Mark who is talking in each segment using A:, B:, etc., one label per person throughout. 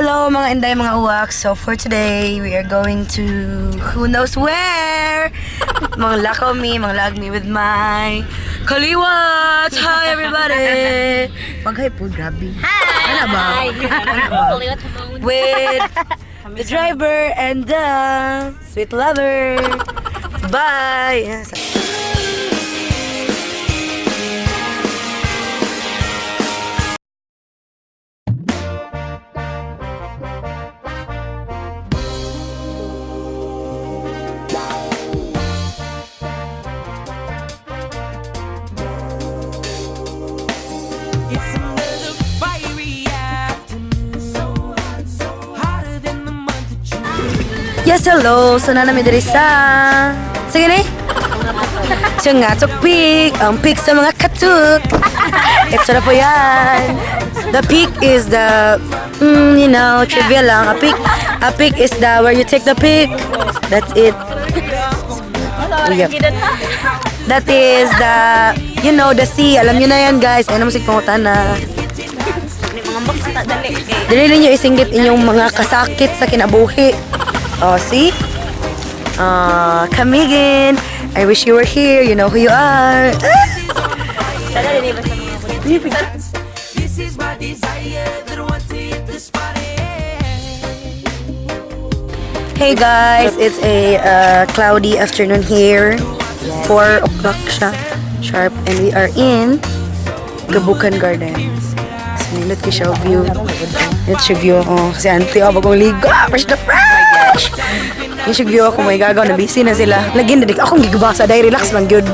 A: Hello, mga inday, mga uwak. So for today, we are going to who knows where. Mga lakaw me, mga lag me with my kaliwat. Hi, everybody. Mag-hi po, grabe.
B: Hi!
A: Ano ba? Ano ba? With the driver and the sweet lover. Bye!
C: It's another fiery afternoon. So hot, so hotter than the month of June.
A: Yes, hello! So na namin diri sa... Sige ni? Tungatok Peak! Ang peak sa mga katuk! Ito na po yan! The peak is the... trivia lang. A peak is the where you take the pic. That's it. Yep. That is the sea. Alam nyo na yan, guys. Ayun na, musik pangutana. Dili ninyo isinggit inyong mga kasakit sa kinabuhi. Oh, see? Camiguin. I wish you were here. You know who you are.
C: This is my desire that I want to hit the spot.
A: Hey guys, it's a cloudy afternoon here. 4 o'clock siya. Sharp. And we are in Gabucan Garden. So, nindot ko siya view. Nindot siya view ako. Kasi auntie, oh, bagong ligo. Ah, fresh na fresh! Yung siya view ako, may gagaw na busy na sila. Lagi na, akong gigabasa. Dahil relax lang yun.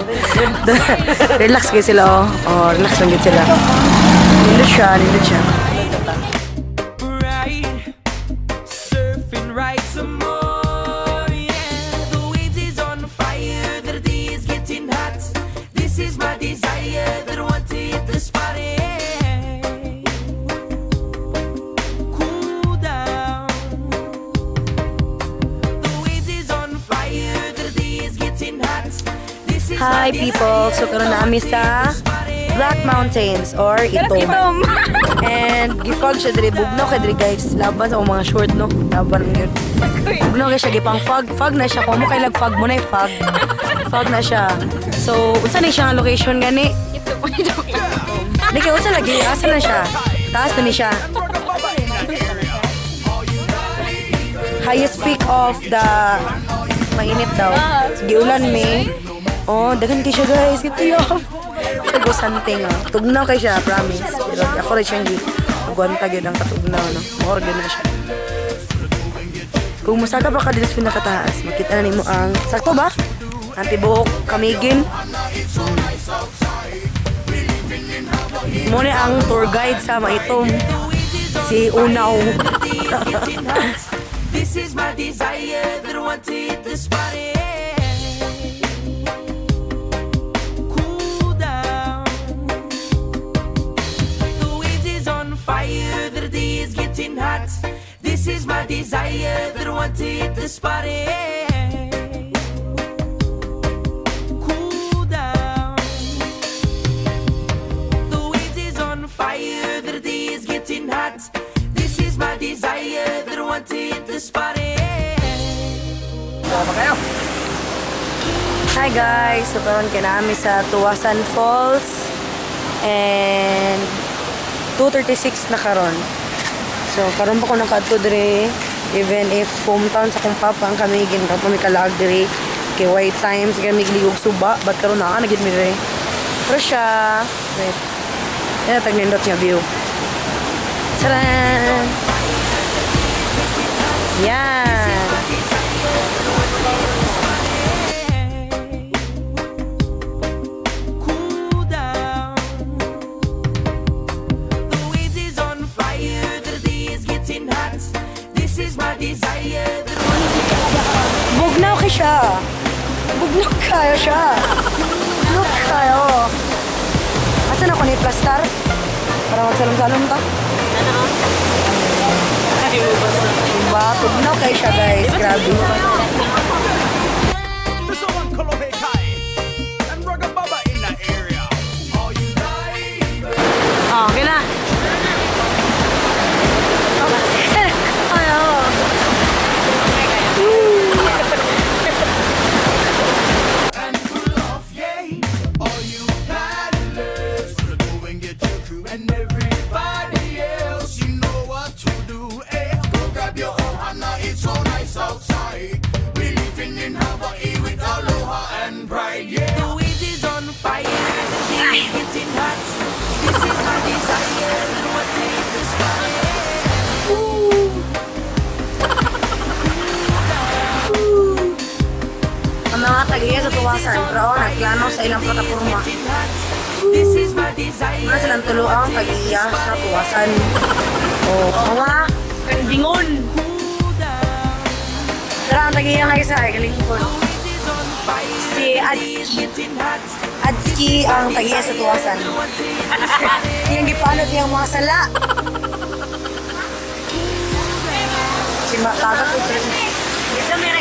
A: Relax kayo sila, oh. Oh, relax lang yun sila. Nindot siya, nindot siya.
C: Right, surfing right some more. Yeah, the waves is on fire. The day is getting hot. This is my desire that I want to hit the spot. Yeah. Cool down. The waves is on fire. The day is getting hot. This is
A: Hi
C: my
A: people! So karon na kami sa Black Mountains or Itom. And gifog siya diri, bugnaw kay diri, guys. Laban sa akong mga short, no. Laban gyud. Bugnaw kay siya, gipang fog, fog na siya. Kung mo kay lag fog mo na fog. Fog na siya. So unsa ni siya nga location gani? Di kay unsa lagi? Asa na siya? Taas na ni siya. Highest peak of the mainit daw. Sige, ulan me. Oh, daghan kay siya, guys. Ito yung siya go something, oh. Tugnaw kay siya, promise. Pero ako rin siyang gi agwanta gyud ang katugnaw, no. More gyud na siya. Kung musaka pa ka dito sa pinakataas, makita na nimo ang sakto ba? Ang tibuok Camiguin. Mo ni ang tour guide sa Maitom. Si Unaw.
C: This is my desire that I want to hit the spot. Yeah. Cool down. The waves is on fire. The day is getting hot. This is my desire that I want to hit the spot. Yeah. Cool down. The waves is on fire. The day is getting hot. This is my desire that I want to hit the spot. Yeah.
A: Hi guys! So karon kay nami sa Tuasan Falls and 2:36 na karon. So karon pa ko nakaadto dire, even if hometown sa akong papa ang Camiguin, karon pa mi kalaag dire kay way times kay mi ligog suba, but karon naa na gid mi dire. Pero siya, wait. Yan tag nindot nga view. Taran! Yan!
C: Cool down. The waves is on fire. The day is getting hot. This is my desire. That I want to
A: Bugnaw kay siya. Bugnaw kayo siya. Bugnaw kayo. Asa na ko ni plastar? Para magsalom-salom ta. Diba? Tugnaw kayo siya, guys. Grabe.
D: This one Kolohe Kai and Rugga Baba in the area. All you
A: Oh, okay na.
C: Is getting hot. This is my desire. That want to hit the spot.
A: Ang mga tag-iya sa Tuwasan, pero nagplano sa ilang plataporma.
C: Getting hot. This is my desire.
A: Wala silang tulo ang tag-iya sa Tuwasan. Oh, mga kandingon.
C: Cool down.
A: Tara, ang tag-iya nga isa ay kalingkod.
C: The waves is on fire.
A: Si
C: The
A: Adski.
C: is getting hot.
A: Adski ang tag-iya sa Tuwasan.
C: Want to hit the spot.
A: Iyang gipanot niyang mga sala. Si Mataga ko.
B: Dito may